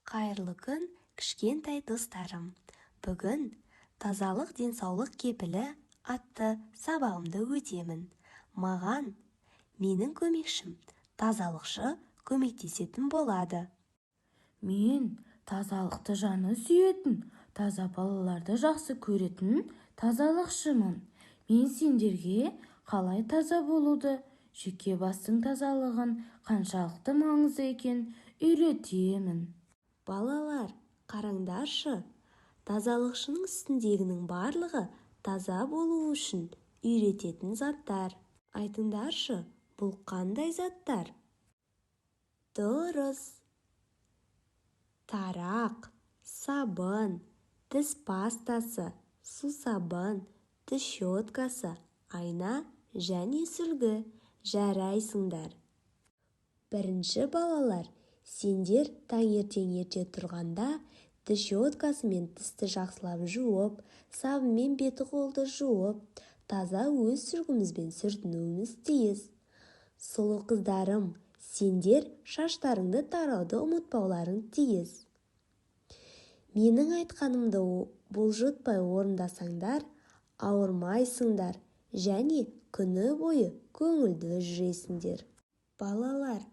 Қайырлы күн, кішкентай достарым! Бүгін «Тазалық – денсаулық кепілі» атты сабағымды өтемін. Маған менің көмекшім, тазалықшы көмектесетін болады. Мен тазалықты жаны сүйетін, таза балаларды жақсы көретін тазалықшымын. Мен сендерге қалай таза болуды, жеке бастың тазалығын қаншалықты маңызды екенін үйретемін. Балалар, қараңдаршы, тазалықшының үстіндегінің барлығы таза болу үшін үйрететін заттар. Айтыңдаршы, бұл қандай заттар? Дұрыс, тарақ, сабын, тіс пастасы, сусабын, тіс щеткасы, айна және сүлгі. Жарайсыңдар! Бірінші, балалар, сендер таңертең ерте тұрғанда тіс щеткасымен тісті жақсылап жуып, сабынмен беті-қолды жуып, таза өз сүлгімізбен сүртінуіміз тиіс. Сұлу қыздарым, сендер шаштарыңды тарауды ұмытпауларың тиіс. Менің айтқанымды бұлжытпай орындасаңдар, ауырмайсыңдар және күні бойы көңілді жүресіңдер. Балалар,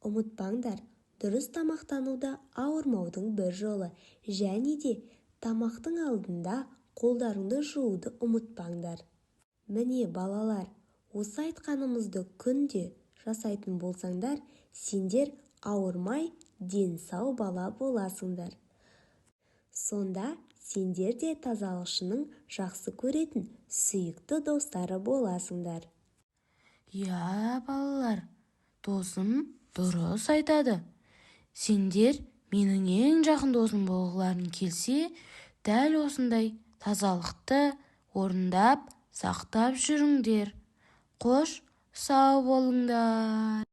ұмытпаңдар, дұрыс тамақтану да ауырмаудың бір жолы және де тамақтың алдында қолдарыңды жууды ұмытпаңдар. Міне, балалар, осы айтқанымызды күнде жасайтын болсаңдар, сендер ауырмай, дені сау бала боласыңдар. Сонда сендер де тазалықшының жақсы көретін сүйікті достары боласыңдар. Иә, балалар, досым дұрыс айтады. Сендер менің ең жақын досым болғыларың келсе, дәл осындай тазалықты орындап, сақтап жүріңдер. Қош, сау болыңдар!